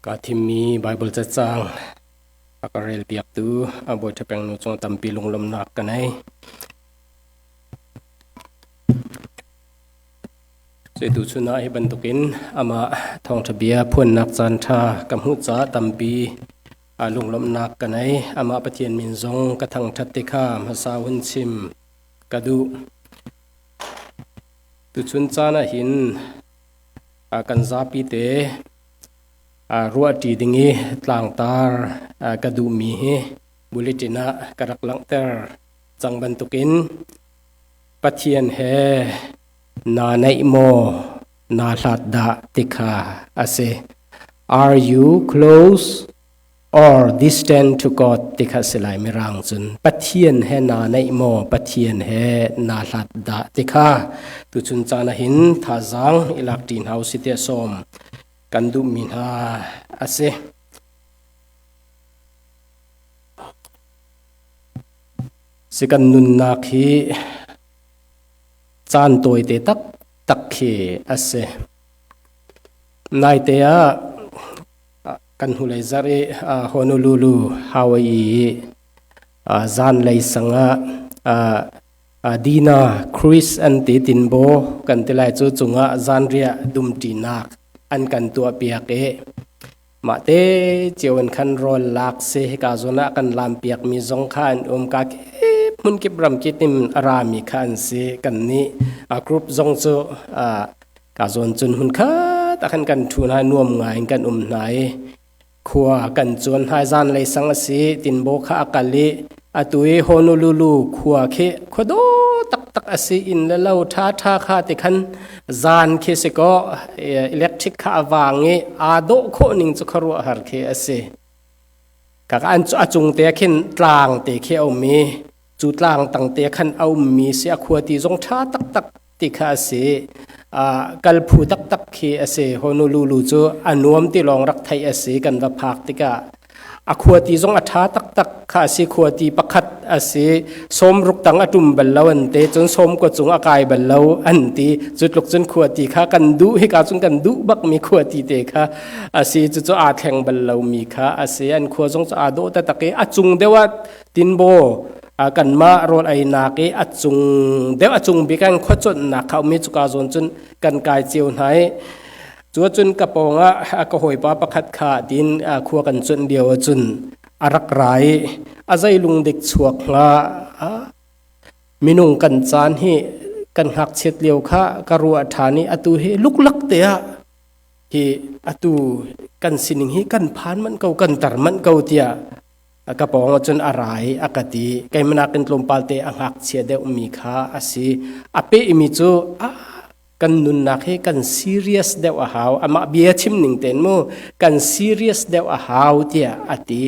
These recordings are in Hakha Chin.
Kaa thimmi Baibal cacang a ka relpiaktu a Bawi Ṭha Peng nu cung tampi lunglawmhnak ka nei. Cutu chun ah hi bantukin amah thawngṭha bia phuannak caan ṭha ka hmuh caah tampi lunglawmhnak ka nei. Amah Pathian min zong ka thangṭhat ti kha hmasa hun chim ka duh. Tuchun caan ah hin kan zapi te ruahṭi ding i tlangtar ka duhmi hi bulletin ah ka rak langhter cang bantukin Pathian he naa naih maw naa hlat dah ti kha a si. Are you close or distant to God ti kha si lai mirang cun Pathian he naa naih maw Pathian he naa hlat dah ti kha tuchun caan ah hin thazaang i lak ṭi hna usih tiah sawm kan duhmi hna a si. Si kan nunnak hi caan tawite taktak khi a si. Naite ah kan hnulei zarh i Honolulu, Hawaii i zanlei sang ah Dina Cruise an ti tinbaw kan ti lai cu cungah zanriah dumṭinak an kan tuahpiak i mahte cio in khan rawl lak si hika zawn ah kan lampiak mi zong kha an um ka kip hmun kip ram kip in a rami kha an si kan nih group zong cu Ka zawn cun hmunkhat ah khan kan ṭhu hna i nuam ngai in kan um hna i khua kan cuan hna i zanlei sang a si. Tinbaw kha a kal i atu i Honolulu khua khi khua dawh taktak a si. Inn le lo ṭhaṭha kha ti khan zan khi si kaw electric kha a vang i aa dawh khawh ning cu khuaruahhar khi a si. Kaka an a cung te khin tlang te khi a um i cu tlang tang te khan a ummi si a khua ti zong ṭha taktak ti kha a si. Kal phu taktak khi a si. Honolulu cu a nuam ti lawng rak theih a si kan va phak tikah. A khuati zong a ṭha taktak kha a si. Khuati pakhat a si. Sawmruk tang a ṭum bal lo an ti. Cun sawmkua cung a kai bal lo an ti. Cu tluk cun khuati kha kan duh hika cun kan duh bakmi khuati te kha a si. Cucu aa thleng bal lomi kha a si. An khua zong cu aa dawh taktak i a cung deuh ah Tinbaw kanmah rawl einak i a cung deuh a cung bik an khuaconhnak kha um i cuka zawn cun kan kai cio hna i cu cun ka pawng ah ka hawipa pakhat kha tiin khua kan cuanh lio ahcun a rak ra i a zei lungdik chuak hnga minung kan caan hi kan ngakchiat lio kha ka ruah ṭhan i atu hi luklak te ah hi atu kan sining hi kan phan manh ko kan tar manh ko tiah ka pawng ahcun a ra i a ka ti keimah in tlawmpal te a ngakchia deuhmi kha a si a pehmi cu kan nunnak hi kan serious deuh a hau amah bia chim ning ten mu kan serious deuh a hau tiah a ti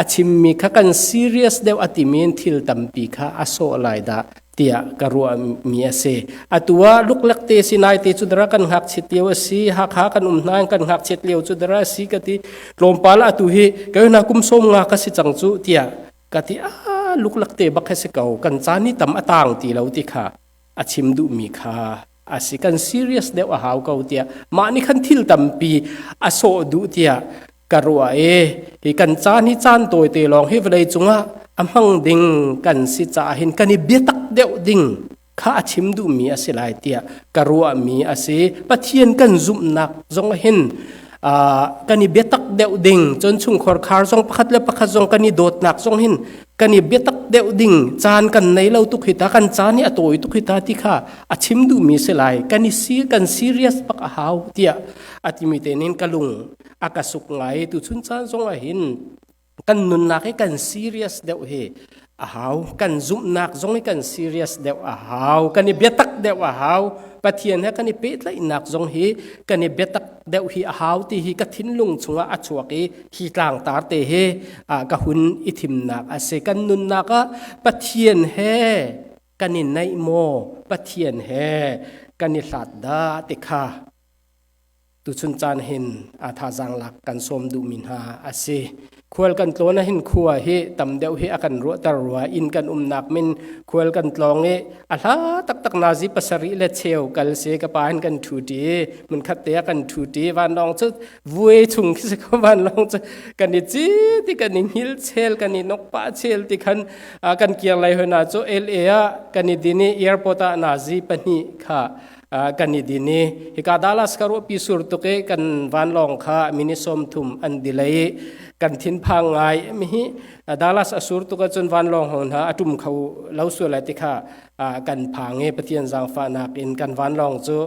a chimmi kha kan serious deuh a timi in thil tampi kha a sawh lai dah tiah ka ruahmi a si. Atu ah luklak te si nai te cu dara kan ngakchiat lio a si, Hakha kan um hna kan ngakchiat lio cu dara a si ka ti. Tlawmpal atu hi kei na kum som nga ka si cang cu tiah ka ti a luklak te bak si ko kan caan ni tam a tang ti lo ti kha a chim duhmi kha a si kan serious deuh a hau ko tiah mah nih khan thil tampi a sawh duh tiah ka ruah i hi kan caan hi caan tawite lawng hi vawlei cungah a hmang ding kan si caah hin kan i biatak deuh ding kha a chim duhmi a si lai tiah ka ruahmi a si. Pathian kan zumhnak zong hin kan i biatak deuh ding cun chungkhar khar zong pakhat le pakhat zong kan i dawtnak zong hin kan i biatak deuh ding caan kan nei lo tuk hi ta kan caan hi a tawi tuk hi ta ti kha a chim duhmi si lai kan i si kan serious bak a hau tiah a timi te nin ka lung a ka suk ngai tuchun caan zong ah hin kan nunnak hi kan serious deuh hi a hau kan zumhnak zong hi kan serious deuh a hau kan i biatak deuh a hau Pathian he kan i pehtlaihnak zong hi kan i biatak deuh hi a hau ti hi ka thinlung chungah a chuak i hi tlangtar te hi ka hun i thimnak a si kan nunnak ah Pathian he kan i naih maw Pathian he kan i hlat dah ti kha. Tuchun caan hin a thazaang lak kan sawm duhmi hna a si. Khual kan tlawn ahhin khua hi tam deuh hi a kan ruahter rua. Inn kan umnak min khual kan tlawng i a hla taktak nazi pasarih le cheu kal si ka pa hin kan ṭhu ṭi. Hmunkhat te ah kan ṭhu ṭi. Vanlawng cu vui chung khi si ko vanlawng cu kan i cit i kan i hngil chel kan i nok pah chel ti khan kan kir lai hoi na cu LA ah kan i din i airport ah nazi pahnih kha kan i din i hika Dallas ka ruahpi sur tuk i kan vanlawng kha minute 30 an delay i kan thinphang ngai mi hi Dallas a sur tuk ahcun vanlawng hong hna a tum kho lo sual lai ti kha kan phang i Pathian zaangfahnak in kan vanlawng cu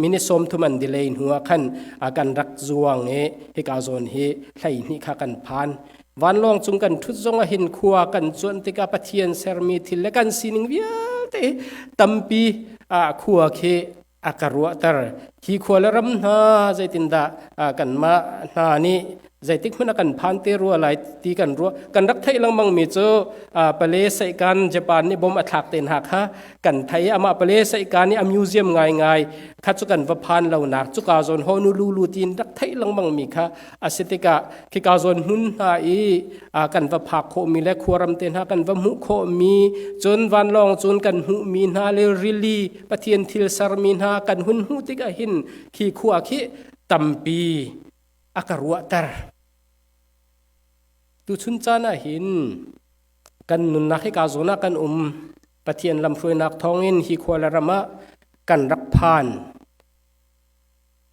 minute 30 an delay hnu ah khan kan rak zuang i hika zawn hi 12 kha kan phan. Vanlawng cung kan ṭhut zong ah hin khua kan cuanh tikah Pathian sermi thil le kan sining vialte tampi khua khi a ka ruahter. Hi khua le ram hna zeitindah kanmah hna nih zeitik hmanh a kan phan te rua lai ti kan ruah. Kan rak theih lengmang mi cu Pale Saikan Japan nih bom a thlak te hna kha kan thei. Amah Pale Saikan i a museum ngaingai kha cu kan va phan lo nak cuka zawn Honolulu tiin rak theih lengmang mi kha A si tikah khika zawn hmun hna i kan va phak khawhmi le khuaram te hna kan va hmuh khawhmi cun vanlawng cun kan hmuhmi hna le rili Pathian thil sermi hna kan hun hmuh tikah hin khi khua khi tampi a ka ruahter. Tuchun caan ah hin kan nunnak hika zawn ah kan um. Pathian lamhruainak thawngin hi khua le ram ah kan rak phan.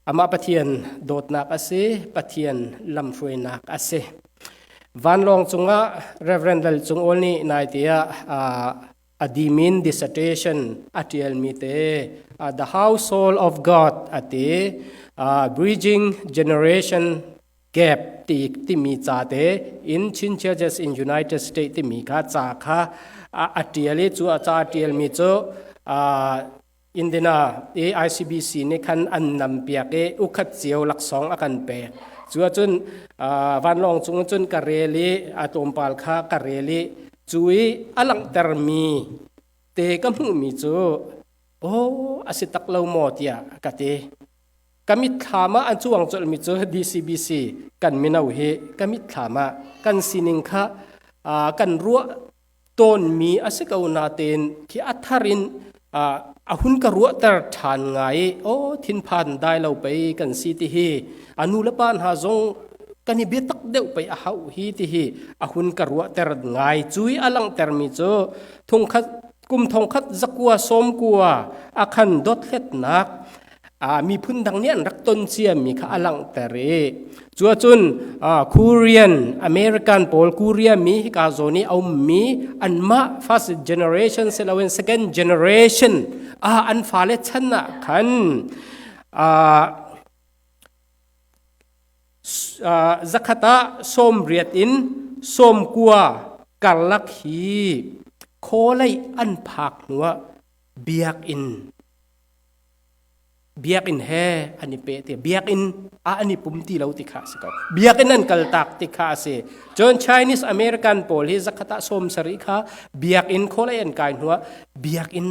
Amah Pathian dawtnak a si, Pathian lamhruainak a si. Vanlawng cungah Reverend Lal Cung Awl nih naite ah a dimin dissertation a ṭialmi te The Household of God a ti, Bridging Generation Gap ti timi ca te in Chin Churches in United States timi kha ca kha a ṭial i cu a ca a ṭialmi cu Indiana i ICBC nih khan an nampiak i ukhat cio laksawng a kan pek. Cu ahcun vanlawng cung cun ka rel i a tlawmpal kha ka rel i cu i a langhtermi te ka hmuhmi cu aw a si tak lo maw tiah ka ti. Ka mitthlam ah an cuang colhmi cu DCBC kan mino hi ka mitthlam ah kan sining kha kan ruah tawnmi a si ko natein khi a thar in a hun ka ruahter ṭhan ngai i aw thinphan dai lo pei kan si ti hi a nu le pa hna zong kan i biatak deuh pei a hauh hi ti hi a hun ka ruahter ngai. Cui a langhtermi cu thungkhat kum thongkhat zakua sawmkua a khan dothletnak miphun dang nih an rak ton ciami kha a langhter i cuacun Korean American pawl Korea mi hika zawn i a ummi anmah first generation siloin second generation an fale chan ah khan zakhat ah 80 in 90 karlak hi khawlei an phak hnuah biakinn Biakinn he an i peh ti biakinn ah an i pum ti lo ti kha a si ko. Biakinn an kal tak ti kha a si. Cun Chinese American pawl hi zakhat ah 70 kha biakinn khawlei an kai hnuah biakinn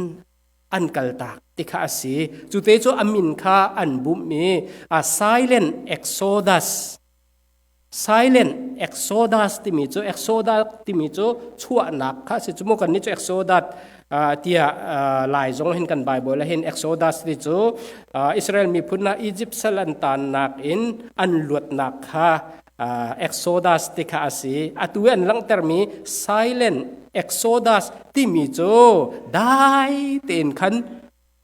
an kal tak ti kha a si. Cu te cu a min kha an bumh i a silent exodus. Silent Exodus timi cu Exodus timi cu chuahnak kha si cu mu kan nih cu Exodus tiah Lai zong hin kan Bible ah hin Exodus ti cu Israel miphun ah Egypt sal an tannak in an luatnak kha Exodus ti kha a si. Atu i an langhtermi Silent Exodus timi cu dai tein khan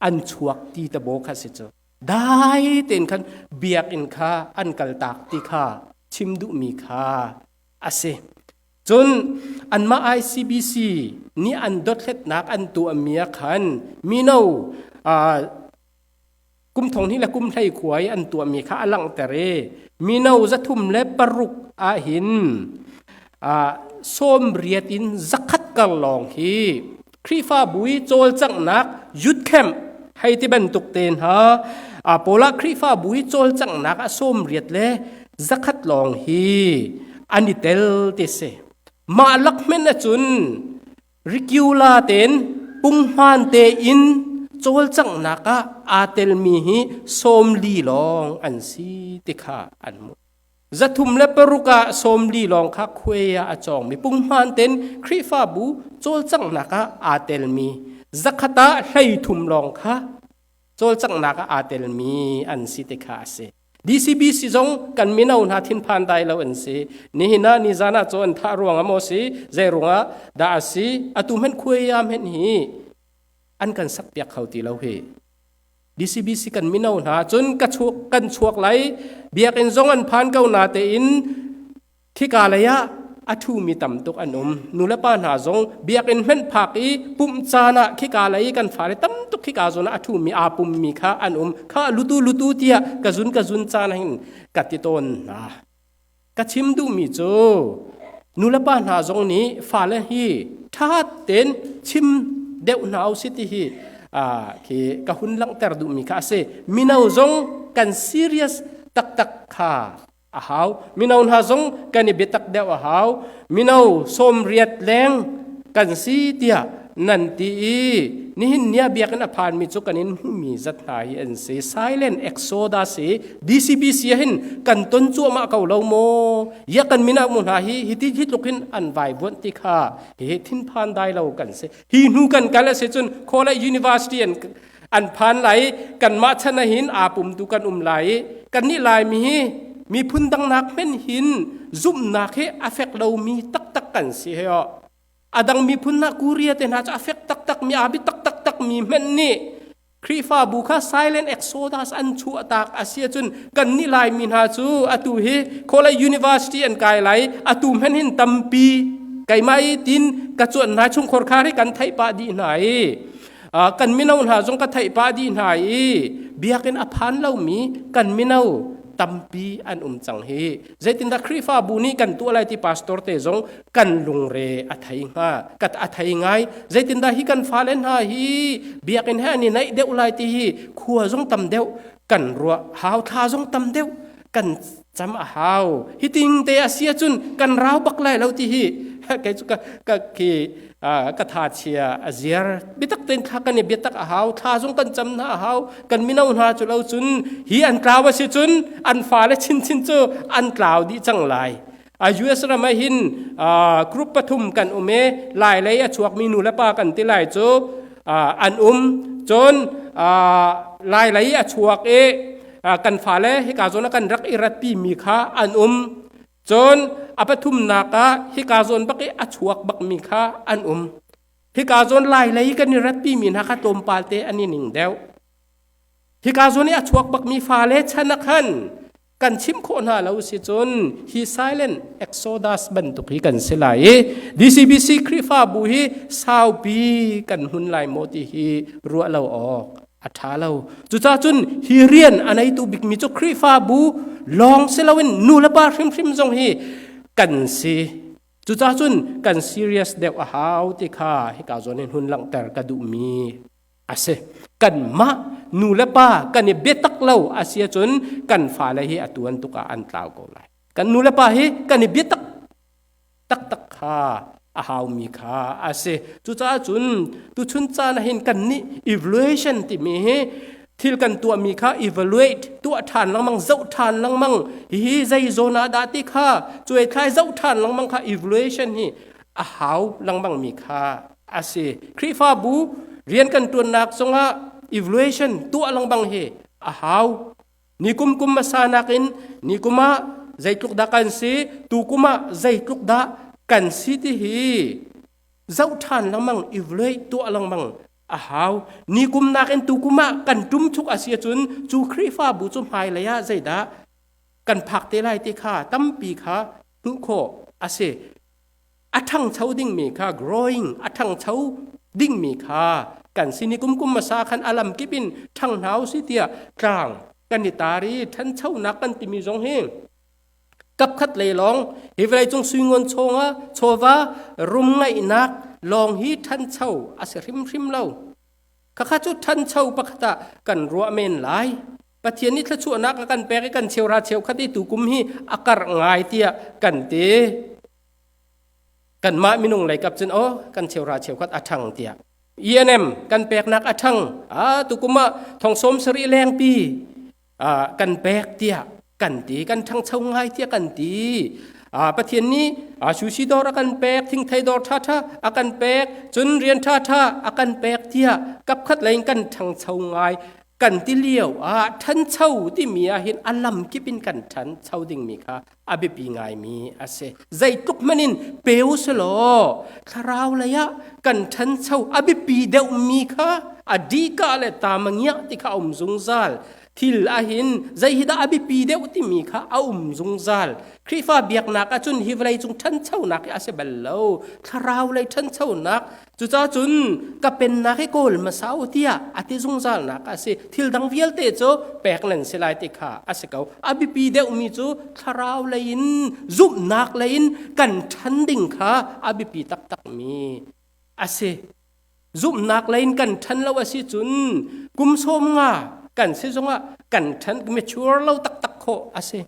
an chuak ti ta bo kha si cu. Dai tein khan biakinn kha an kaltak ti kha chim duhmi kha a si. Cun anmah ICBC nih an dothletnak an tuahmi ah khan mino kum thong hnih le kum hlei khua i an tuahmi kha a langhter i mino 306 ahhin 80 in 100 kar lawng hi Khrihfabu i cawlcanghnak youth camp hei ti bantuk te hna pawl ah Khrihfabu i cawlcanghnak a 80 le 100 lawng hi an i tel ti si. Mah lak hmen ahcun regular tein punghman tein cawlcanghnak ah aa telmi hi 40 lawng an si ti kha an hmuh. 306 ah 40 lawng kha khuai ah a cawngmi punghman ten Khrihfabu cawlcanghnak ah aa telmi 100 ah 33 lawng kha cawlcanghnak ah aa telmi an si ti kha a si. DCBC zong kan mino hna thinphan dai lo an si. Nihin ah nizan ah caw an thah ruang ah maw si, zei ruangah dah a si, atu hmenh khuai ah hmenh hi an kan sak piak kho ti lo hi. DCBC kan mino hna cun ka chuak kan chuak lai biakinn zong an phan ko na tein Khika lei ah a ṭhumi tam tuk an um. Nulepa hna zong biakinn hmenh phak i pumh caan ah khika lei kan fale tam tuk khika zawn ah a ṭhumi aa pummi kha an um. Kha lutu lutu tiah ka zun ka zun caan hin ka ti tawn hna. Ka chim duhmi cu nulepa hna zong nih fale hi ṭha tein chim deuh hna usih ti hi khi ka hun langhter duhmi kha a si. Mino zong kan serious taktak kha a hau. Mino hna zong kan i biatak deuh a hau. Mino 80 leng kan si tiah nan ti i nihin ni ah biakinn a phanmi cu kan in hmuhmi zat hna hi an si. Silent Exodus hi DCBC ah hin kan ton cuahmah ko lo maw? Ya kan mino mu hna hi hiti hi tluk hin an vaivuanh ti kha hihi thinphan dai lo kan si. Hi hnu kan kal a si cun Khawlei University an an phan lai kanmah chan ah hin aa pumtu kan um lai i kannih Laimi hi miphun dangnak hmen hin zumhnak hi a fek lomi taktak kan si he aw. A dang miphun hna Korea te hna cu a fek taktak mi aa bi taktak tak mi hmenh nih Khrihfabu kha silent exodus an chuahtak a si ahcun kannih Laimi hna cu atu hi Khawlei University an kai lai atu hmenh hin tampi keimah i tin ka cuan hna chungkhar khar hi kan theih pah dih hna i kan mino hna zong ka theih pah dih hna i biakinn a phan lomi kan mino tampi an um cang hi. Zeitindah Khrihfabu nih kan tuah lai ti pastor te zong kan lungre a thei hnga kat a thei ngai. Zeitindah hi kan fale hna hi biakinn he an i naih deuh lai ti hi khua zong tam deuh kan ruah hau, thla zong tam deuh kan cam a hau. Hi ting te a si ahcun kan rau bak lai lo ti hi kei cu ka ka khi ka tha chia a ziar. Biatak tein thla kan i biatak a hau, thla zong kan cam hna a hau. Kan mino hna cu lo cun hi an tlau a si cun an fale chinchin cu an tlau dih cang lai. A US ram ah hin group pathum kan um e. Lai lei a chuakmi nu le pa kan ti lai cu an um. Cun lai lei a chuak i kan fale hika zawn ah kan rak i ratpi mi kha an um. Cun a pathumnak ah hika zawn bak i a chuak bakmi kha an um. Hika zawn lai lei kan i ratpi mi hna kha tlawmpal te an i ning deuh. Hika zawn i a chuak bakmi fale chan ah khan kan chim khawh hna lo si cun hi silent exodus bantuk hi kan si lai i DCBC Khrihfabu hi saupi kan hun lai maw ti hi ruah lo awk a ṭha lo. Cucaah cun hi rian a neitu bikmi cu Khrihfabu lawng si loin nu le pa hrimhrim zong hi kan si. Cucaah cun kan serious deuh a hau ti kha hika zawn hin hun langhter ka duhmi a si. Kanmah nu le pa kan i biatak lo a si ahcun kan fale hi a tuan tuk ah an tlau ko lai. Kan nu le pa hi kan i biatak taktak kha a haumi kha a si. Cucaah cun tuchun caan ah hin kan nih evaluation timi hi thil kan tuahmi kha evaluate tuah ṭhan lengmang, zoh ṭhan lengmang, hihi zei zawn ah dah ti kha cuaithlai zoh ṭhan lengmang kha evaluation hi a hau lengmangmi kha a si. Khrihfabu rian kan ṭuannak zongah evaluation tuah lengmang hi a hau. Nikum kum hmasa nakin nikum ah zeitluk dah kan si, tukum ah zeitluk dah kan si ti hi zoh ṭhan lengmang, evaluate tuah lengmang a hau. Nikum nakin tukum ah kan ṭumchuk a si ahcun cu Khrihfabu cu hmailei ah zeidah kan phak te lai ti kha tampi kha hmuh khawh a si. A ṭhangcho dingmi kha growing, a ṭhangcho dingmi kha kan si. Ni kum kum hmasa khan a lam kip in ṭhang hna usih tiah tlang kan i tar i ṭhanchonak kan timi zong hi kapkhat lei lawng hi vawleicung suingon chawngah chawva rum ngaihnak lawng hi ṭhancho a si hrimhrim lo. Khakha cu ṭhancho pakhat ah kan ruah men lai. Pathian nih thluachuahnak a kan pek i kan cheuhra cheukhat i tukum hi a karh ngai tiah kan ti. Kanmah minung lei kap cun aw kan cheuhra cheukhat a ṭhang tiah. ENM kan peknak a ṭhang. A tukum ah thong 70 lengpi kan pek tiah kan ti, kan ṭhangcho ngai tiah kan ti. Pathian nih sushi dawr a kan pek, thingthei dawr ṭhaṭha a kan pek, cun rian ṭhaṭha a kan pek tiah kapkhat lei in kan ṭhangcho ngai kan ti lio ah ṭhancho timi ah hin a lam kip in kan ṭhancho dingmi kha a biapi ngaimi a si. Zeitluk hmanh in pe u selaw thlarau lei ah kan ṭhancho a biapi deuhmi kha a dika le tamangiah ti kha a um zungzal. Thil ahhin zei hi dah a biapi deuh timi kha a um zungzal. Khrihfa biaknak ahcun hi vawlei cung ṭhanchonak hi a si bal lo. Thlarau lei ṭhanchonak. Cucaah cun ka pennak hi kawl hmasa u tiah a ti zungzalnak a si. Thil dang vialte cu pek nan si lai ti kha a si ko. A biapi deuhmi cu thlarau lei in zumhnak lei in kan ṭhan ding kha a biapi taktakmi a si. Zumhnak lei in kan ṭhan lo a si cun kum 50 kan si zongah kan ṭhan mature lo taktak khawh a si.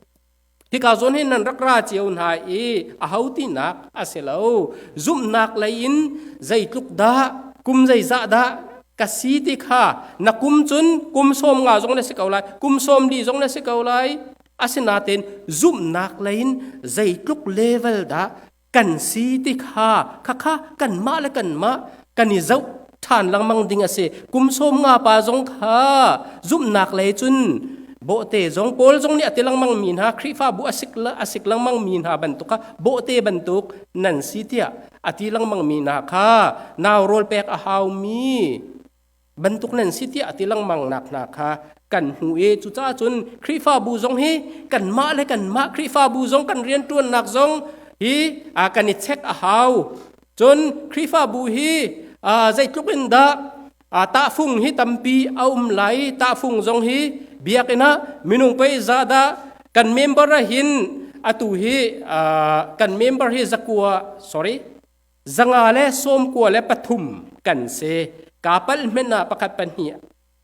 Hika zawn hi nan rak ra cio hna i aho tinak a si lo. Zumhnak lei in zeitluk dah kum zeizah dah ka si ti kha na kum cun kum 50 zong na si ko lai, kum 40 zong na si ko lai. Asinain zumhnak lei in zeitluk level dah kan si ti kha khakha kanmah le kanmah kan i zoh ṭhan lengmang ding a si. Kum 50 pa zong kha zumhnak lei cun bawhte zong Paul zong nih a ti lengmang mi hna Khrihfabu a sik a sik lengmang mi hna bantuk kha bawhte bantuk nan si tiah a ti lengmang mi hna kha nau rawl pek a haumi bantuk nan si tiah a ti lengmang nak hna kha kan hmu i cucaah cun Khrihfabu zong hi kanmah le kanmah Khrihfabu zong kan rianṭuannak zong hi kan i check a hau. Cun Khrihfabu hi zeitluk in dah tahfung hi tampi a um lai. Tahfung zong hi biakinn ah minung pei za dah kan member ah hin atu hi kan member hi 9, sorry, 193 kan si. Kapal hmen ah pakhat pahnih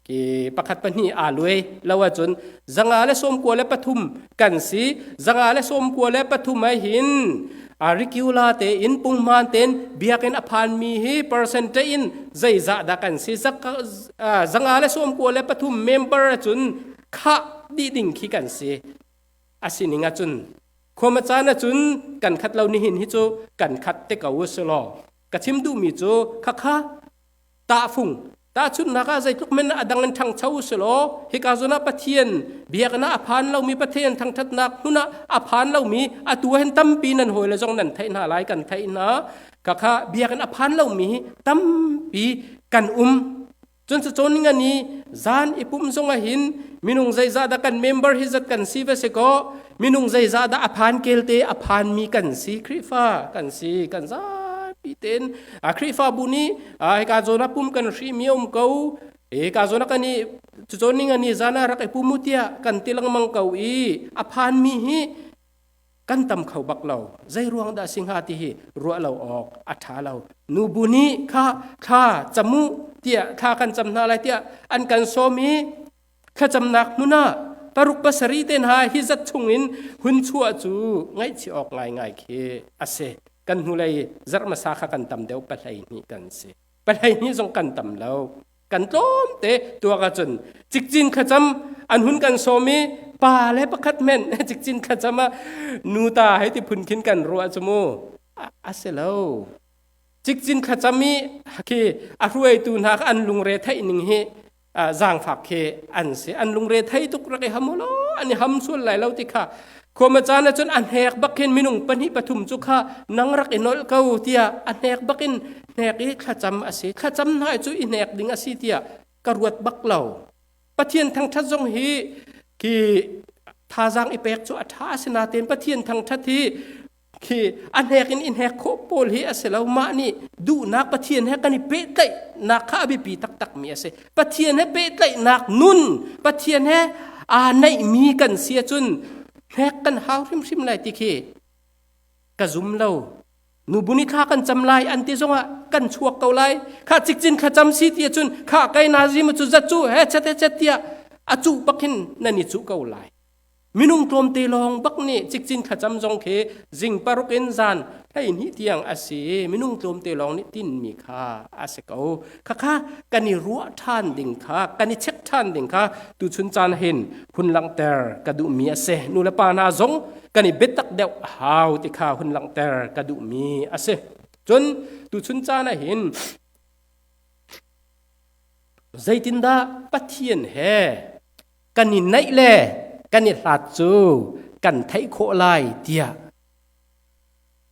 ke pakhat pahnih aa luai lo ahcun 193 kan si. 193 ai hin regular te in punghman ten biakinn a phanmi hi percentage in zeizah dah kan si? 193 member ahcun khah dih ding khi kan si. Asining ahcun khuama caan ahcun kan khat lo. Nihin hi cu kan khat te ko u si law ka chim duhmi cu khakha tahfung tahchunhnak ah zeitluk men a dang in ṭhangcho u si law hika zawn ah Pathian biakinn ah a phan lomi, Pathian thangṭhatnak hmun ah a phan lomi atu ah hin tampi nan hawile zong nan theih hna lai, kan theih hna. Khakha biakinn a phan lomi hi tampi kan um. Cun cacawn ning ani zan i pum zong ah hin minung zeizah dah kan member hi zat kan si va si kaw minung zeizah dah a phan kelte a phanmi kan si. Khrihfa kan si, kan zapi ten a Khrihfabu nih hika zawn ah pum kan hri mi um ko, hika zawn ah kan i cacawn ning ani zan ah rak i pum u tiah kan ti lengmang ko i a phanmi hi kan tam kho bak lo. Zei ruang dah si hnga ti hi ruah lo awk a ṭha lo. Nubu nih kha thla camu tiah thla kan cam hna lai tiah an kan sawm i thlacamnak hmun ah paruk pasarih te hna hi zat chung in hun chuah cu ngaihchih awk ngaingai khi a si. Kan hnulei zarh hmasa kha kan tam deuh, 12 kan si. 12 zong kan tam lo, kan tlawmte. Tuak ahcun cikcin thlacam an hun kan sawm i pa le pakhat men cikcin thlacam ah nu ta hei ti phun khin kan ruah cu mu. A si lo. Cikcin thlacam i khi a hruaitu hna kha an lungre theih ning hi zaangfak khi an si. An lungre thei tuk, rak i ham u law an i ham sual lai lo ti kha khuama caan ahcun a hnek bak hin minung pahnih pathum cu kha nang rak i nolh ko tiah a hnek bak in hnek i thlacam a si. Thlacam hna cu i hnek ding a si tiah ka ruat bak lo. Pathian thangṭhat zong hi khi thazaang i pek cu a ṭha a si natein Pathian thangṭhat hi khi a hnek in i hnek khawh pawl hi a si lo. Mah nih duhnak Pathian he kan i pehtlaihnak kha a biapi taktakmi a si. Pathian he pehtlaihnak nun, Pathian he aa naihmi kan si ahcun hnek kan hau hrimhrim lai ti khi ka zum lo. Nubu nih thla kan cam lai an ti zongah kan chuak ko lai. Kha cikcin thlacam si ti ahcun kha kai nazim cu zat cu he chet he chet tiah a cuh bak hin nan i cuh ko lai. Minung tlawmte lawng bak nih cikcin thlacam zong khi zing paruk in zan 12 tiang a si i minung tlawmte lawng nih tinmi kha a si ko. Khakha kan i ruah ṭhan ding kha, kan i check ṭhan ding kha tuchun caan hin hun langhter ka duhmi a si. Nu le pa hna zong kan i biatak deuh a hau ti kha hun langhter ka duhmi a si. Cun tuchun caan ah hin zeitindah Pathian he kan i naih le kan i hlat cu kan theih khawh lai tiah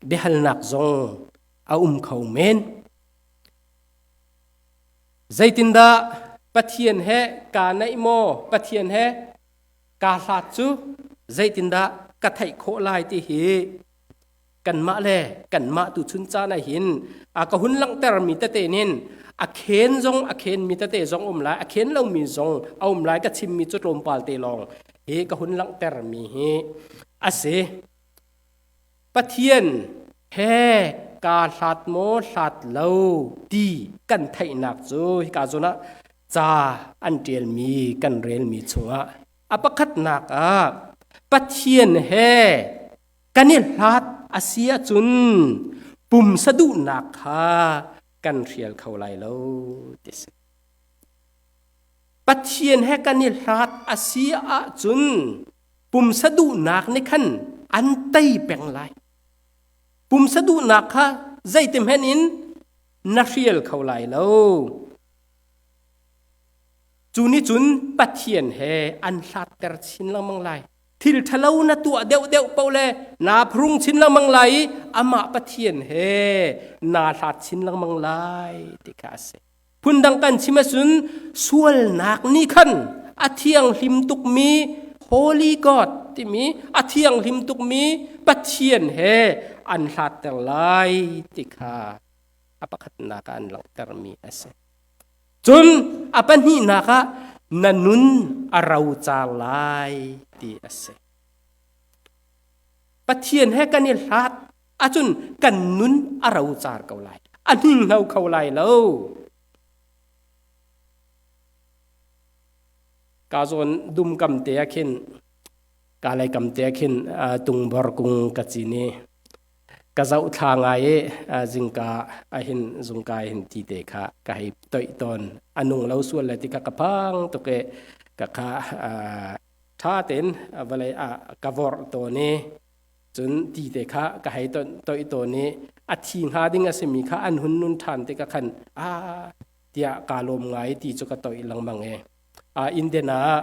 biahalnak zong a um kho men. Zeitindah Pathian he kaa naih maw Pathian he kaa hlat cu zeitindah ka theih khawh lai ti hi kanmah le kanmah tu chun caan ah hin a ka hun langhtermi tete nin a khen zong a khenmi tete zong um lai a khen lomi zong a um lai ka chimmi cu tlawmpal te lawng hi ka hun langhtermi hi a si. Pathian he kaa hlat maw hlat lo ti kan theihnak cu hika zawn ah ca an ṭialmi kan relmi chungah a pakhatnak ah Pathian he kan i hlat a si ahcun pumsa duhnak kha kan hrial kho lai lo ti si. Pathian he kan i hlat a si ahcun pumsa duhnak nih khan an tei peng lai. Pumsa duhnak kha zeitihmanh in na hrial kho lai lo. Cu nih cun Pathian he an hlatter chin lengmang lai. Thil ṭhalo na tuah deuhdeuh paoh le naa phrung chin lengmang lai i amah Pathian he naa hlat chin lengmang lai ti kha a si. Phundang kan chim ahcun sualnak nih khan a thianghlim tukmi Holy God timi a thianghlim tukmi Pathian he an hlatter lai ti kha a pakhatnak ah an langhtermi a si. Cun a pahnihnak ah na nun a rocar lai ti a si. Pathian he kan i hlat ahcun kan nun a rocar ko lai. A hninghno kho lai lo. Ka zawn dum kam te ah khin ka lei kam te ah khin tungbor kung ka cin i ka zoh thla ngai i zingka ahin zungka hin ti te kha ka hei toih tawn a nung lo sual le ti kha ka phang tuk i ka kha ṭha tein vawlei ah ka vorh tawn i cun ti te kha ka hei toih tawn i a thi hnga ding a simi kha an hun nun ṭhan tikah khan a tiah kaa lawm ngai ti cu ka toih lengmang i Indian ah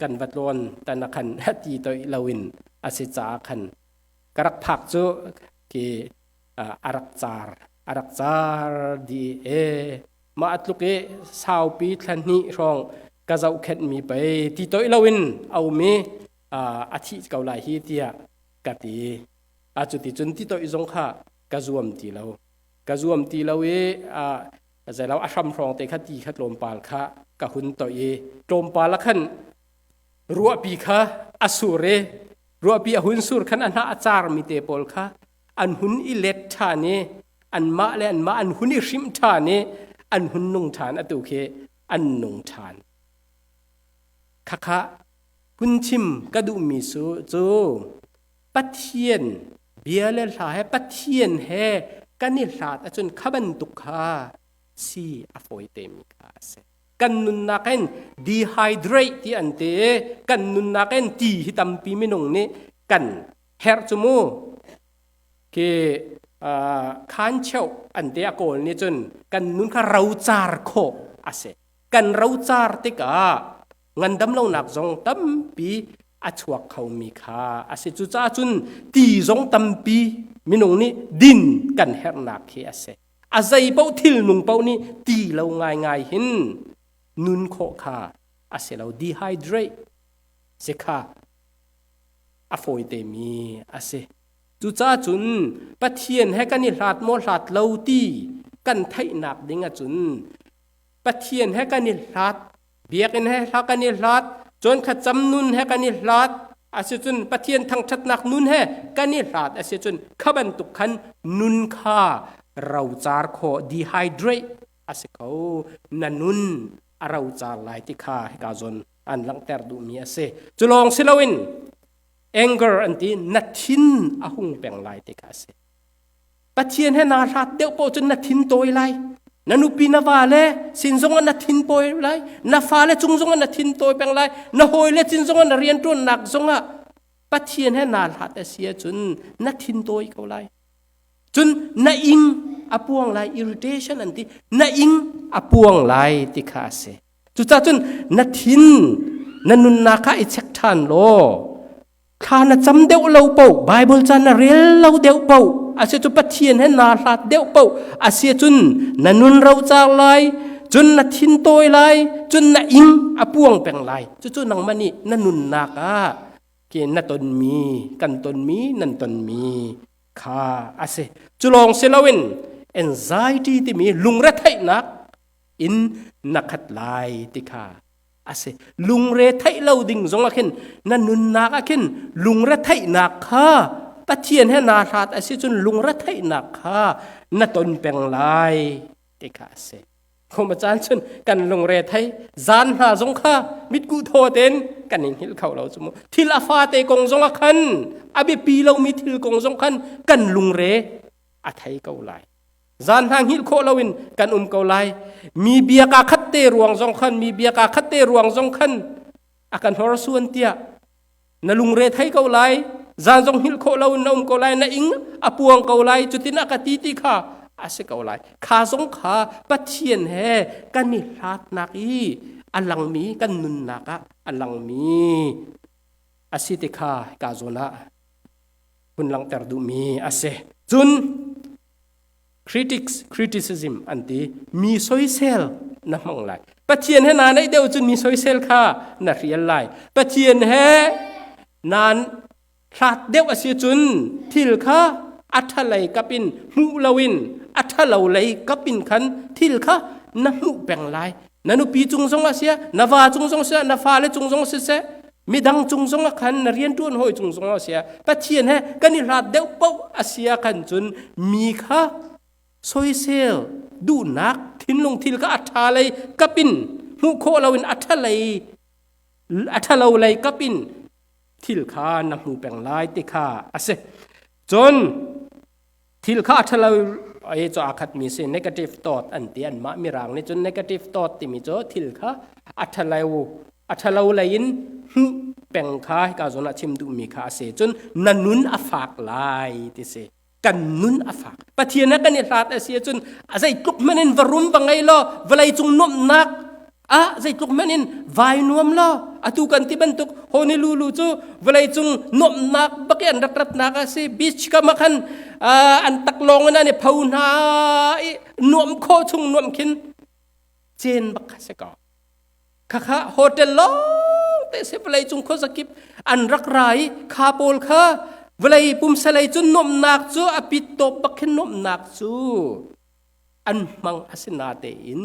kan va tlawn tan ah khan ti toih loin a si caah khan ka rak phak cu khi a rak car a rak car dih e mah tluk i saupi thla hnih hrawng ka zohkhenhmi pei ti toih loin a um i a thih ko lai hi tiah ka ti. A cuti cun ti toih zong kha ka zuam ti lo. Ka zuam ti lo i zeilo a hram hrawng te kha ti kha tlawmpal kha ka hun toih i tlawmpal ah khan ruahpi kha a sur i ruahpi a hun sur khan a hnah a carmi te pawl kha an hun i let ṭhan i anmah le anmah an hun i hrimh ṭhan i an hun nung ṭhan atu khi an nung ṭhan. Khakha hun chim ka duhmi cu cu Pathian bia le hla he Pathian he kan i hlat ahcun kha bantuk kha si a fawi temi kha a si. Kan nunnak in dehydrate ti an ti i kan nunnak in ti hi tampi minung nih kan herh cu mu. Khi khan cheu an ti a kawl nih cun kan nun kha rocar khawh a si. Kan rocar tikah ngandam lonak zong tampi a chuak khomi kha a si. Cucaah cun ti zong tampi minung nih din kan herhnak khi a si. A zei paoh thil nung paoh nih ti lo ngaingai hin nun khawh kha a si lo. Dehydrate si kha a fawi temi a si. Cucaah cun Pathian he kan i hlat maw hlat lo ti kan theihnak ding ahcun Pathian he kan i hlat biakinn he hla kan i hlat cun thlacam nun he kan i hlat asicun Pathian thangṭhatnak nun he kan i hlat asicun kha bantuk khan nun kha rocar khawh dehydrate a si kho na nun a rocar lai ti kha hika zawn an langhter duhmi a si cu lawng si loin. Anger an ti na thin a hung peng lai ti kha a si. Pathian he naa hlat deuh paoh cun na thin tawi lai. Na nupi na va le sin zong ah na thin tawi lai. Na fale cung zong ah na thin tawi peng lai. Na hawile cin zong ah na rianṭuannak zong ah Pathian he naa hlat a si ahcun na thin tawi ko lai. Cun na ing a puang lai irritation an ti. Na ing a puang lai ti kha a si. Cucaah cun na thin na nunnak kha i check ṭhan law thla na cam deuh lo paoh Bible ca na rel lo deuh paoh a si cu Pathian he naa hlat deuh paoh a si cun na nun rocar lai cun na thin tawi lai cun na ing a puang peng lai cucu nangmah nih na nunnak ah ke na tonmi kan tonmi nan tonmi kha a si cu lawng si loin anxiety timi lungretheihnak in na khat lai ti kha a si. Lungre theih lo ding zong ah khin na nunnak ah khin lungre theihnak kha Pathian he naa hlat a si cun lungre theihnak kha na ton peng lai ti kha a si. Khoma caan cun kan lungre thei zan hna zong kha mitkuh thaw tein kan in hngilh kho lo cu mu. Thil a fate kong zong ah khan a biapi lomi thil kong zong khan kan lungre a thei ko lai. Zan hna hngilh khawh loin kan um ko lai. Mi bia kaa khat te ruang zong khan, mi bia kaa khat te ruang zong khan a kan horsuan tiah na lungre thei ko lai. Zan zong hngilh khawh loin na um ko lai. Na ing a puang ko lai. Cutin a ka ti ti kha a si ko lai. Kha zong kha Pathian he kan i hlatnak i a langmi kan nunnak ah a langmi a si ti kha ka zawn ah hun langhter duhmi a si. Cun critics criticism an ti mi soisel na hmang lai pathian he naa naih deuh cun mi soisel kha na hrial lai pathian he naan hlat deuh a si cun thil kha a ṭhalei kap in hmuh loin a ṭhalo lei kap in khan thil kha na hmuh peng lai na nupi cung zong ah sia na va cung zong siseh na fale cung zong siseh midang cung zong ah khan na rianṭuan hawi cung zong ah sia Pathian he kan i hlat deuh paoh a si ah khan cun mi kha soisel duhnak thinlung thil kha a ṭha lei kap in hmuh khawh loin a ṭha lei a ṭhalo lei kap in thil kha na hmu peng lai ti kha a si. Cun thil kha a ṭhalo ai cu aa khatmi si negative thought an ti anmah mirang nih cun negative thought timi cu thil kha a ṭhalo a ṭhalo lei in hmuh peng kha hika zawn ah chim duhmi kha a si cun na nun a fak lai ti si kan nun a fak Pathian he kan i hlat a si ahcun a zeitluk hmanh in va rum va ngei law vawlei cung nuamhnak ah zeitluk hmanh in vai nuam law atu kan ti bantuk Honolulu cu vawlei cung nuamhnak bak i an rak ratnak a si beach kam ah khan an taklawng in an i pho hna i nuam khawh chung nuam khin cen bak kha si ko khakha hotel lawng te si vawlei cung khuazakip an rak ra i kha pawl kha vawlei pumsalei cu nuamhnak cu a pit tawp bak khin nuamhnak cu an hmang a si natein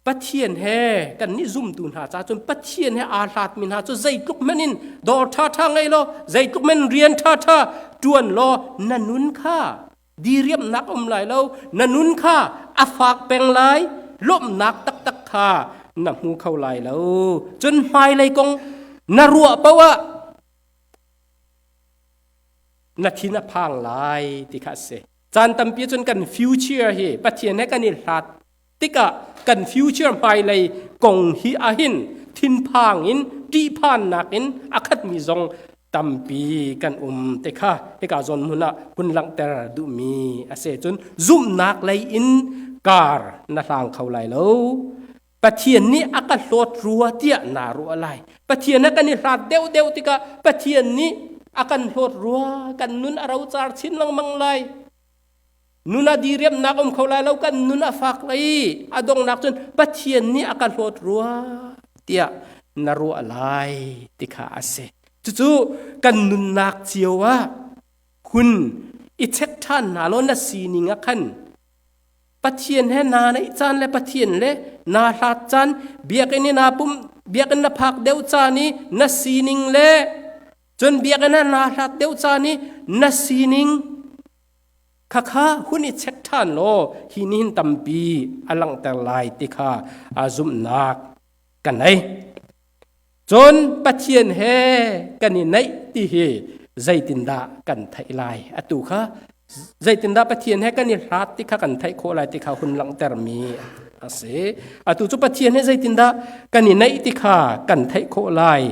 Pathian he kannih zumtu hna ca cun Pathian he aa hlatmi hna cu zeitluk hmanh in dawr ṭhaṭha ngei law zeitluk hmanh rian ṭhaṭha ṭuan law na nun kha diriamnak um lai lo na nun kha a fak peng lai lawmhnak taktak kha na hmu kho lai lo cun hmailei kong na ruah paoh ah na thin a phang lai ti kha a si caan tampi cun kan future hi Pathian he kan i hlat tikah kan future hmailei kong hi ahin thinphang in ṭihphannak in a khatmi zong tampi kan um te kha hika zawn hmun ah hun langhter duhmi a si cun zumhnak lei in kar na hlang kho lai lo Pathian nih a ka hlawt rua tiah naa ruah lai Pathian a kan i hlat deuhdeuh tikah Pathian nih a kan hlawt rua kan nun a rocar chin lengmang lai Nun a diriamnak um kho lai lo kan nun a fak lai a donghnak cun Pathian nih a ka hlawt rua tiah na ruah lai ti kha a si. Cucu kan nunnak cio ah hun i check ṭhan hna law na sining ah khan Pathian he naa neih caan le Pathian le naa hlat caan biakinn i naa pum biakinn na phak deuh caan i na sining le cun biakinn ah naa hlat deuh caan i na sining Khakha hun i check ṭhan law hi nihin tampi a langhter lai ti kha zumhnak ka nei. Cun Pathian he kan i naih ti hi zeitindah kan theih lai? Atu kha zeitindah Pathian he kan i hlat ti kha kan theih khawh lai ti kha hun langhtermi a si. Atu cu Pathian he zeitindah kan i naih ti kha kan theih khawh lai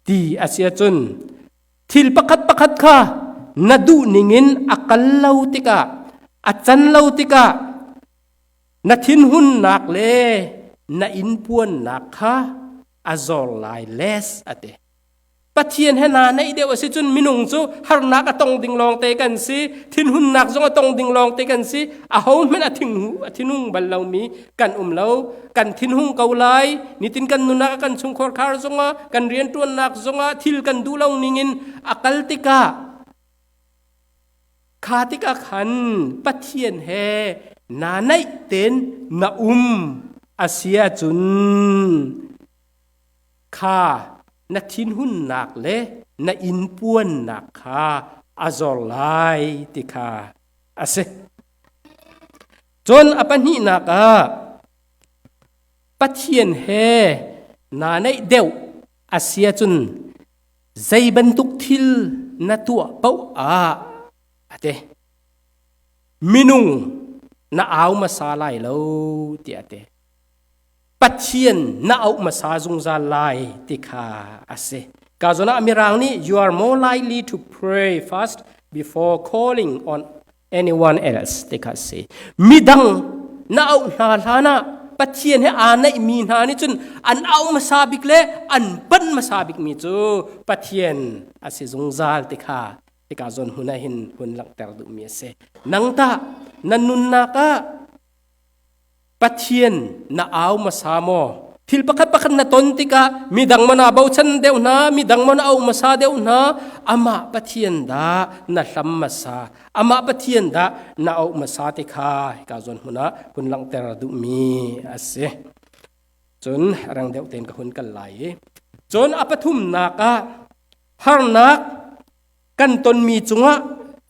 ti a si ahcun thil pakhat pakhat kha na duh ningin a kal lo tikah, a can lo tikah na thinhunnak le na inpuannak kha a zor lai les a ti. Pathian he naa naih deuh a si cun minung cu harnak a tong ding lawngte kan si, thinhunnak zong a tong ding lawngte kan si. Aho hmanh a thinhu a thinhung bal lomi kan um lo. Kan thinhung ko lai. Nitin kan nunnak kan chungkhar khar zongah kan rianṭuannak zongah thil kan duh lo ningin a kal tikah kha tikah khan Pathian he naa naih ten na um a si ahcun kha na thinhunnak le na inpuannak kha a zor lai ti kha a si. Cun a pahnihnak ah Pathian he naa naih deuh a si ahcun zei bantuk thil na tuah paoh ah a ti. Minung na au hmasa lai lo tiah a ti. Pathian na auh hmasa zungzal lai ti kha a si. Ka zawn ah Mirang nih you are more likely to pray first before calling on anyone else ti kha a si. Midang na auh hna hlan ah Pathian he aa naihmi hna nih cun an auh hmasa bik le an panh hmasa bikmi cu Pathian a si zungzal ti kha hika zawn hmun ah hin hun langhter duhmi a si. Nang tah na nunnak ah Pathian na au hmasa maw? Thil pakhat pakhat na ton tikah midang maw naa bochan deuh hna, midang maw na auh hmasa deuh hna, amah Pathian dah na hlam hmasa, amah Pathian dah na auh hmasa ti kha hika zawn hmun ah hun langhter duhmi a si. Cun rang deuh tein ka hun kal lai i cun a pathumnak ah harnak kan tonmi cungah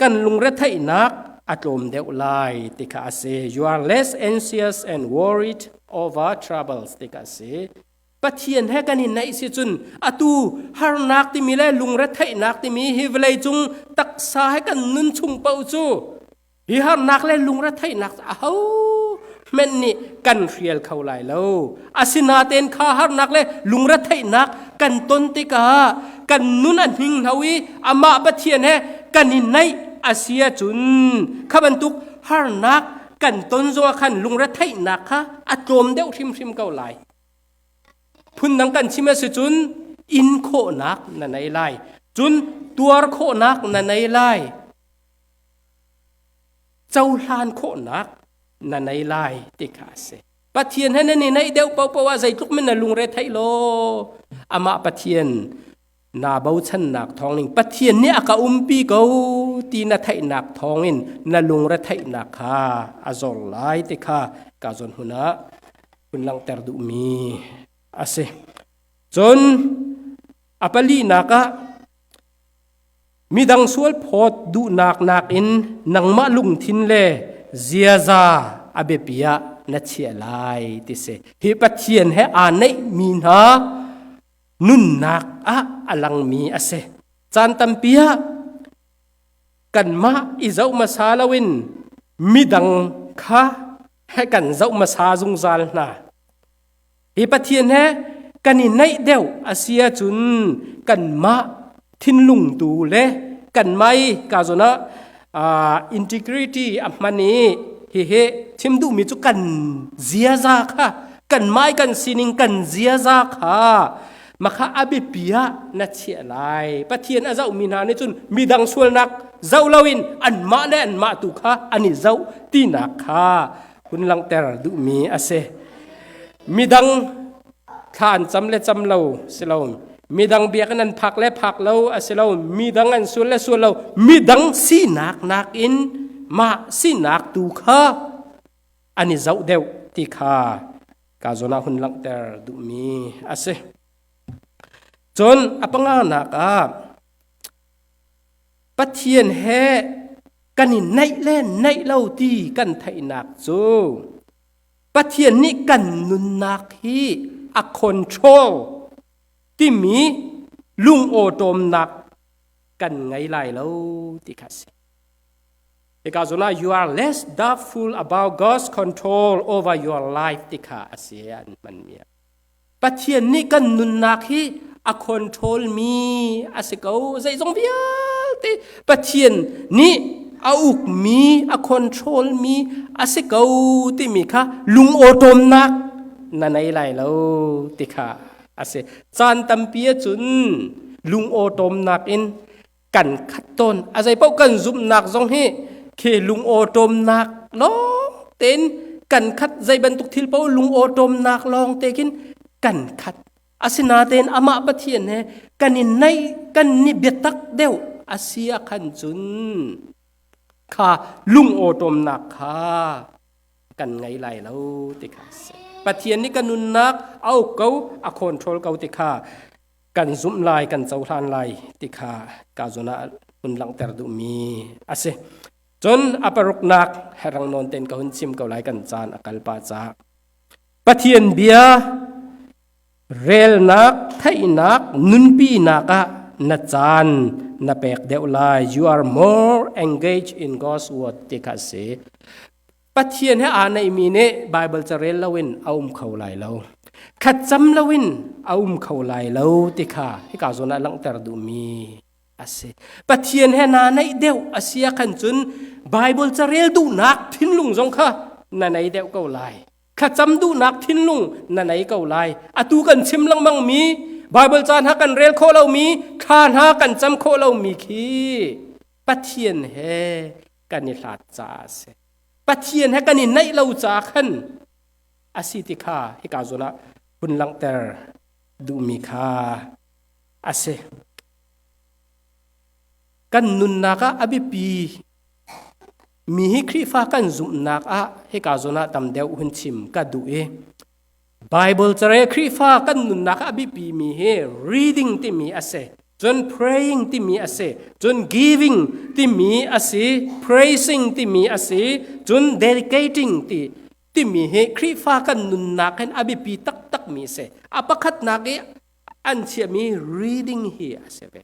kan lungretheihnak a tlawm deuh lai ti kha a si. You are less anxious and worried over troubles ti kha a si. Pathian he kan i naih si cun atu harnak timi le lungretheihnak timi hi vawlei cung taksa he kan nun chung paoh cu Hi harnak le lungretheihnak aho hmenh nih kan hrial kho lai lo. Asinain kha harnak le lungretheihnak kan ton tikah kan nun a hninghno i amah Pathian he kan i naih a si ahcun kha bantuk harnak kan ton zongah khan lungretheihnak kha a tlawm deuh hrimhrim ko lai. Phundang kan chim a si cun in khawhnak na nei lai. Cun tuar khawhnak na nei lai. Cohlan khawhnak na nei lai ti kha a si. Pathian he nan i naih deuh paohpaoh ah zeitluk min na lungre theih law amah Pathian naa bochannak thawngin Pathian nih a ka umpi ko ti na theihnak thawngin na lungre theihnak kha a zor lai ti kha ka zawn hun ah hun langhter duhmi a si. Cun a palinak ah Midang sualphawt duhnak nakin nangmah lungthin le ziaza a biapi ah na chiah lai ti si. Hi Pathian he aa neihmi hna nunnak ah a langmi a si. Caan tampi ah kanmah i zoh hmasa loin midang kha he kan zoh hmasa zungzal hna. Hi Pathian he kan i naih deuh a si ahcun kanmah thinlung tu le kanmah i ka zawn ah integrity a hman i hihi chim duhmi cu kan ziaza kha kanmah i kan sining kan ziaza kha makha a biapi ah na chiah lai. Pathian a zohmi hna nih cun midang sualnak zoh loin anmah le anmah tu kha an i zoh tinak kha hun langhter duhmi a si. Midang thla an cam le cam lo si lo, midang biakinn an phak le phak lo a si lo, midang an sual le sual lo, midang sinak nakin mah sinak tu kha an i zoh deuh ti kha ka zawn ah hun langhter duhmi a si. Cun a panganak ah Pathian he kan i naih le naih lo ti kan theihnak cu Pathian nih kan nunnak hi a control. Timi lungawṭawmnak kan ngei lai lo ti kha a si. Hika zawn ah you are less doubtful about God's control over your life ti kha a si an hmanmi. Pathian nih kan nunnak hi a control mi a si ko. Zeizong vialte Pathian nih a ukmi, a control mi a si ko timi kha lungawṭawmnak na nei lai lo ti kha a si. Caan tampi ahcun lungawṭawmnak in kan khat tawn. A zeipaoh kan zumhnak zong hi khi lungawṭawmnak lawng tein kan khat. Zei bantuk thil paoh lungawṭawmnak lawng te khin kan khat. Asinain amah Pathian he kan i naih, kan ni biatak deuh a si ah khan cun kha lungawṭawmnak kha kan ngei lai lo ti kha a si. Pathian nih kan nunnak a uk ko, a control ko ti kha kan zumh lai, kan cohlan lai ti kha ka zawn ah hun langhter duhmi a si. Cun a paruknak herang nawn tein ka hun chim ko lai kan caan a kal pah caah. Pathian bia relnak, theihnak, nunpinak ah na caan na pek deuh lai. You are more engaged in God's word ti kha a si. Pathian he aa neihmi nih Baibal ca rel loin a um kho lai lo. Thlacam loin a um kho lai lo ti kha hika zawn ah langhter duhmi a si. Pathian he naa naih deuh a si ah khan cun Baibal ca rel duhnak thinlung zong kha na nei deuh ko lai. Thlacam duhnak thinlung na nei ko lai. Atu kan chim lengmang mi Baibal ca hna kan rel khawh lomi, thla hna kan cam khawh lomi khi Pathian he kan i hlat caah a si. Pathian he kan i naih lo caah khan a si ti kha hika zawn ah hun langhter duhmi kha a si. Kan nunnak ah a biapi mi hi Khrihfa kan zumhnak ah hika zawn ah tam deuh hun chim ka duh i Bible care Khrihfa kan nunnak ah a biapi mi hi reading timi a si. Cun praying timi a si. Cun giving timi a si. Praising timi a si. Cun dedicating ti timi hi Khrihfa kan nunnak hin a biapi taktak mi a si. A pakhatnak i an chiahmi reading hi a si ve.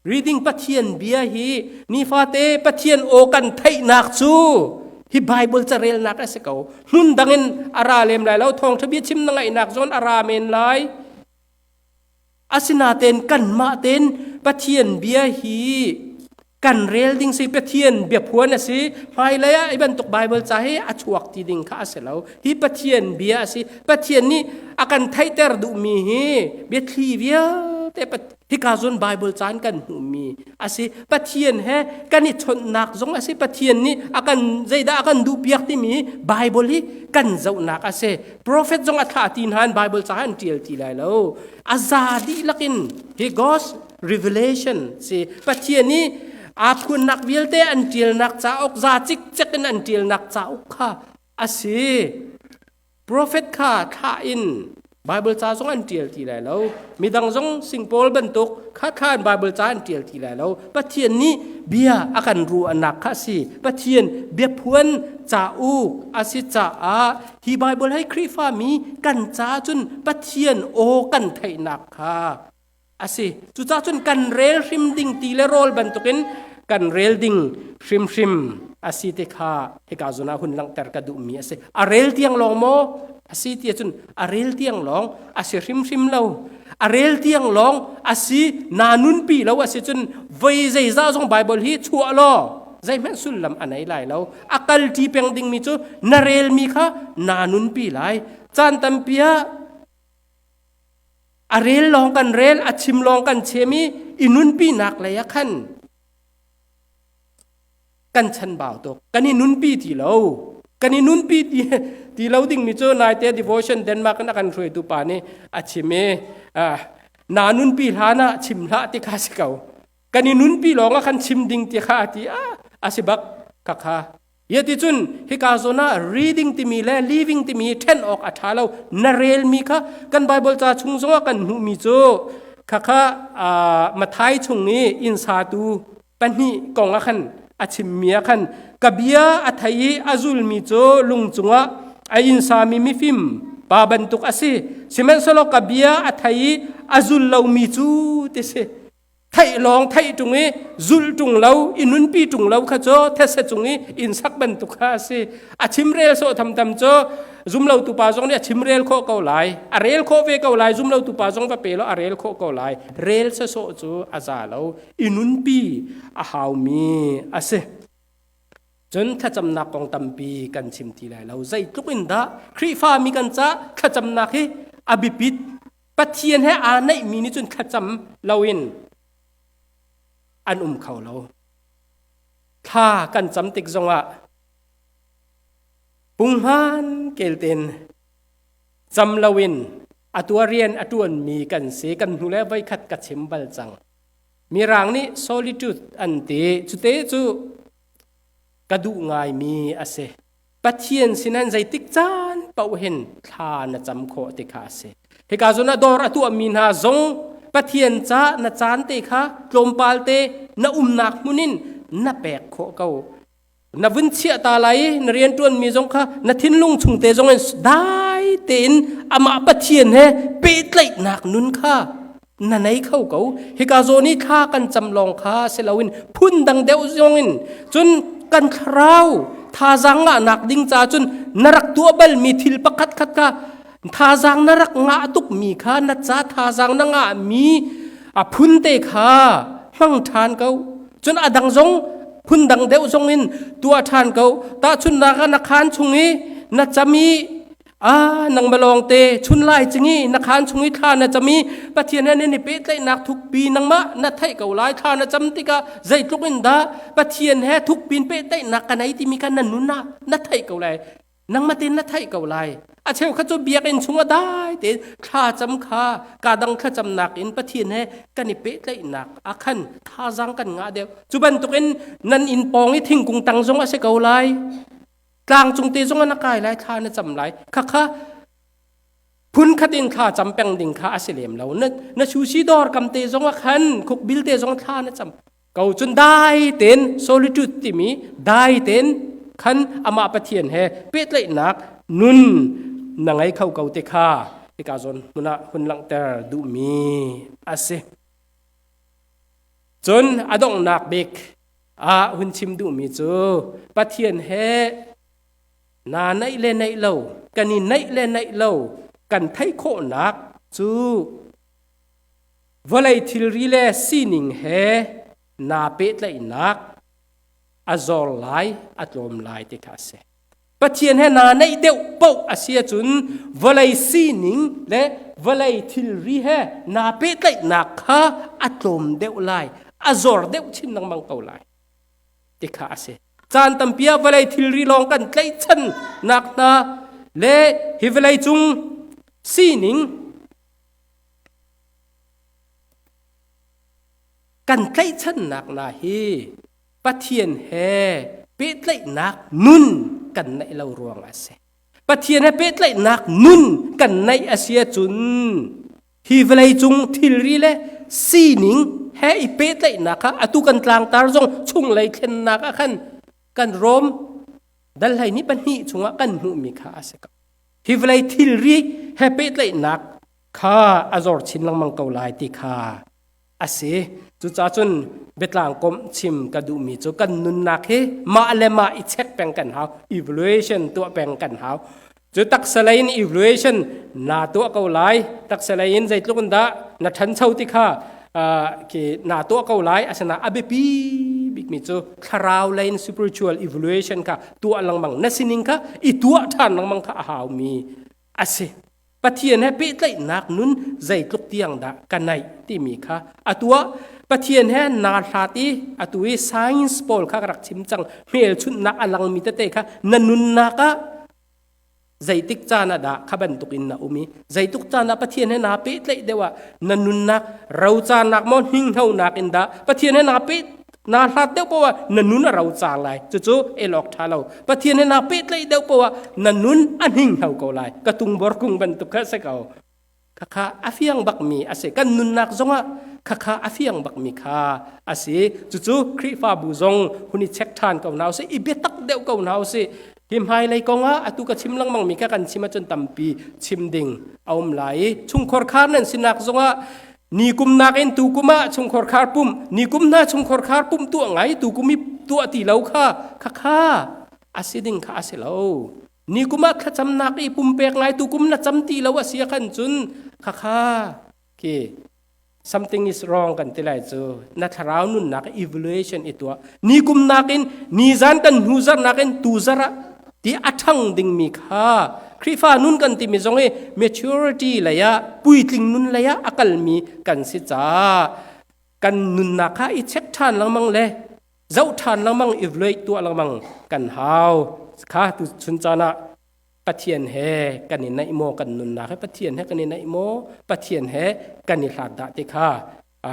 Reading Pathian bia hi nifate Pathian aw kan theihnak cu hi Bible carelnak a si ko. Hmun dang in a ra lem lai lo. Thawngṭha bia chim na ngaihnak zawn a ra men lai. Asinain kanmah tein Pathian bia hi kan rel ding si Pathian biaphuan a si. Hmailei ah hi bantuk Bible ca hi a chuak ti ding kha a si lo. Hi Pathian bia a si. Pathian nih a kan theihter duhmi hi biathli vialte hika zawn Bible ca in kan hmuhmi a si. Pathian he kan i chawnhnak zong a si. Pathian nih a kan zeidah a kan duhpiak timi Bible hi kan zohnak a si. Prophet zong a thlah ti hna in Bible ca an ṭial ti lai lo. A za dihlak in hi God's revelation si Pathian nih aa phunnak vialte an ṭialnak cauk za cikcek in an ṭialnak cauk kha a si. Profet kha thlah in Bible ca zong an ṭial ti lai lo. Midang zong Singpaul bantuk kha thla in Bible ca an ṭial ti lai lo. Pathian nih bia a kan ruahnak kha a si. Pathian biaphuan cauk a si caah hi Bible hei Khrihfa mi kan ca cun Pathian aw kan theihnak kha a si. Cucaah cun kan rel hrim ding ti le rawl bantukin kan rel ding hrimhrim a si ti kha hika zawn ah hun langhter ka duhmi a si. A rel tiang lawng maw a si ti ahcun a rel tiang lawng a si hrimhrim lo. A rel tiang lawng a si naa nunpi lo a si cun voi zeizah zong Bible hi chuah law zeihmanh sullam a nei lai lo. A kal ṭi peng dingmi cu na relmi kha naa nunpi lai. Caan tampi ah A rel lawng kan rel, a chim lawng kan chem i i nunpinak lei ah khan kan chanbau tuk. Kan i nunpi ti lo. Kan i nunpi ti, ti lo dingmi cu naite devotion Denmark in a kan hruaitu pa nih a chim i naa nunpi hlan ah chim hlah ti kha si ko. Kan i nunpi lawng ah khan chim ding ti kha a ti ah a si bak kha kha Yaticun hika zawn ah reading timi le living timi ṭhen awk a ṭha lo. Na relmi kha kan Bible ca chung zongah kan hmuhmi cu khakha Mathai chung i inn satu pahnih kong ah khan a chimmi ah khan ka bia a thei i a zulmi cu lung cungah a inn sami mifim pa bantuk a si. Sihmanhsehlaw ka bia a thei i a zul lomi cu ti si. Theih lawng theih ṭung i zulh ṭung lo i nunpi ṭung lo kha cu thetse cung i inn sak bantuk kha a si. A chimrel sawh thamtam cu zumlotu pa zong nih a chimrel khawh ko lai. A rel khawh ve ko lai. Zumlotu pa zong va pe law a rel khawh ko lai. Rel sawsawh cu a za lo. I nunpi a haumi a si. Cun thlacamnak kong tampi kan chim ti lai lo. Zeitluk in dah Khrihfami kan ca thlacamnak hi a biapit. Pathian he aa naihmi nih cun thlacam loin an um kho lo. Thla kan cam tik zongah punghman kelten cam loin a tuarian a ṭuanmi kan si. Kan hnu le voikhat ka chim bal cang. Mirang nih solitude an ti. Cute cu ka duh ngaimi a si. Pathian sinan zeitik caan paoh hin thla na cam khawh ti kha a si. Hika zawn ah dawr a tuahmi hna zong Pathian ca na caan te kha tlawmpal te na umnak hmun in na pek khawh ko. Na vun chiah ta lai i na rianṭuanmi zong kha na thinlung chung te zong in dai tein amah Pathian he pehtlaihnak nun kha na nei kho ko. Hika zawn i thla kan cam lawng kha si loin phun dang deuh zong in cun kan thlarau thazaang ngahnak ding ca cun na rak tuah balmi thil pakhat khat kha thazaang na rak ngah tukmi kha na ca thazaang na ngahmi a phun te kha hmang ṭhan ko. Cun a dang zong phun dang deuh zong in tuah ṭhan ko. Tahchunhnak ah na khaan chung i na cam i Ah, nangmah lawngte chun lai cingi na khaan chung i thla na cam i Pathian he nan i pehtlaihnak thukpi nangmah na theih ko lai. Thla na cam tikah zeitluk in dah Pathian he thukpi in pehtlaihnak ka nei timi kha na nun ah na theih ko lai. Nangmah tein na theih ko lai. A cheukhat cu biakinn chung ah dai tein thla cam kha ka dang thlacamnak in Pathian he kan i pehtlaihnak ah khan thazaang kan ngah deuh. Cu bantukin nan inn pawng i thingkung tang zong a si ko lai. Tlang cung te zong ah na kai lai, thla na cam lai. Khakha phun khat in thla cam peng ding kha a si lem lo. Na sushi dawr kam te zong ah khan khukbil te zong thla na cam ko. Cun dai ten solitude timi dai ten khan amah Pathian he pehtlaihnak nun na ngei kho ko te kha hika zawn hmun ah hun langhter duhmi a si. Cun a donghnak bik ah hun chim duhmi cu Pathian he naa naih le naih lo, kan i naih le naih lo kan theih khawhnak cu vawlei thilri le sining he naa pehtlaihnak a zor lai, a tlawm lai ti kha a si. Pathian he naa naih deuh paoh a si ahcun vawlei sining le vawlei thilri he naa pehtlaihnak kha a tlawm deuh lai, a zor deuh chin lengmang ko lai ti kha a si. Caan tampi ah vawlei thilri lawng kan tlaihchannak hna le hi vawlei cung sining kan tlaihchannak hna hi Pathian he pehtlaihnak nun kan neih lo ruang a si. Pathian he pehtlaihnak nun kan neih a si ahcun hi vawlei cung thilri le sining he i pehtlaihnak kha atu kan tlangtar zong chunglei thlennak ah khan kan Rom dal 12 chungah kan hmuhmi kha a si ko. Hi vawlei thilri he pehtlaihnak kha a zor chin lengmang ko lai ti kha a si. Cucaah cun biatlang komh chim ka duhmi cu kan nunnak hi mah le mah i check peng kan hau, evaluation tuah peng kan hau. Cu taksa lei in evaluation naa tuah ko lai, taksa lei in zeitluk in dah na ṭhancho ti kha khi naa tuah ko lai. Asinain a biapi bikmi cu thlarau lei in spiritual evaluation kha tuah lengmang, na sining kha i tuah ṭhan lengmang kha a haumi a si. Pathian he pehtlaihnak nun zeitluk tiang dah ka naih timi kha atu ah Pathian he naa hlat i atu i science pawl kha ka rak chim cang hmelchunhnak a langmi tete kha na nunnak ah zeitik caan ah dah kha bantuk in na um i zeituk caan ah Pathian he naa pehtlaih deuh ah na nunnak rocarnak maw hninghnonak in dah Pathian he naa peh naa hlat deuh poah na nun a rocar lai. Cucu elawk ṭha lo. Pathian he naa pehtlaih deuh poah na nun a hninghno ko lai. Ka tungbor kung bantuk kha si ko. Khakha a fiang bakmi a si. Kan nunnak zongah khakha a fiang bakmi kha a si. Cucu Khrihfabu zong hun i check ṭhan ko hna usih, i biatak deuh ko hna usih. Hi hmailei kong ah atu ka chim lengmang mi kha kan chim ahcun tampi chim ding a um lai i chungkhar khar nan sinak zongah ni kum nakin tu kum ah chungkhar khar pum ni kum hna chungkhar khar pum tuah ngai tu kum i tuah ti lo kha kha kha a si ding kha a si lo. Ni kum ah thlacamnak i pumpek ngai tu kum na cam ti lo a si khan cun kha kha khi something is wrong kan ti lai cu. Na thlarau nunnak evaluation i tuah. Ni kum nakin ni zan kan hnu zar nakin tu zar ah ti a ṭhang dingmi kha Khrihfa nun kan timi zong i maturity lei ah puitling nun lei ah a kalmi kan si caah kan nunnak kha i check ṭhan lengmang le zoh ṭhan lengmang, evaluate tuah lengmang kan hau kha. Tu chun caan ah Pathian he kan i naih maw? Kan nunnak he Pathian he kan i naih maw? Pathian he kan i hlat dah ti kha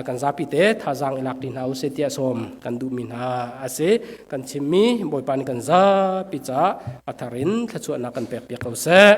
kan zapi te thazaang i lak ti hna usih tiah sawm kan duhmi hna a si. Kan chimmi Bawipa nih kan zapi caah a thar in thluachuahnak kan pek piak ko seh.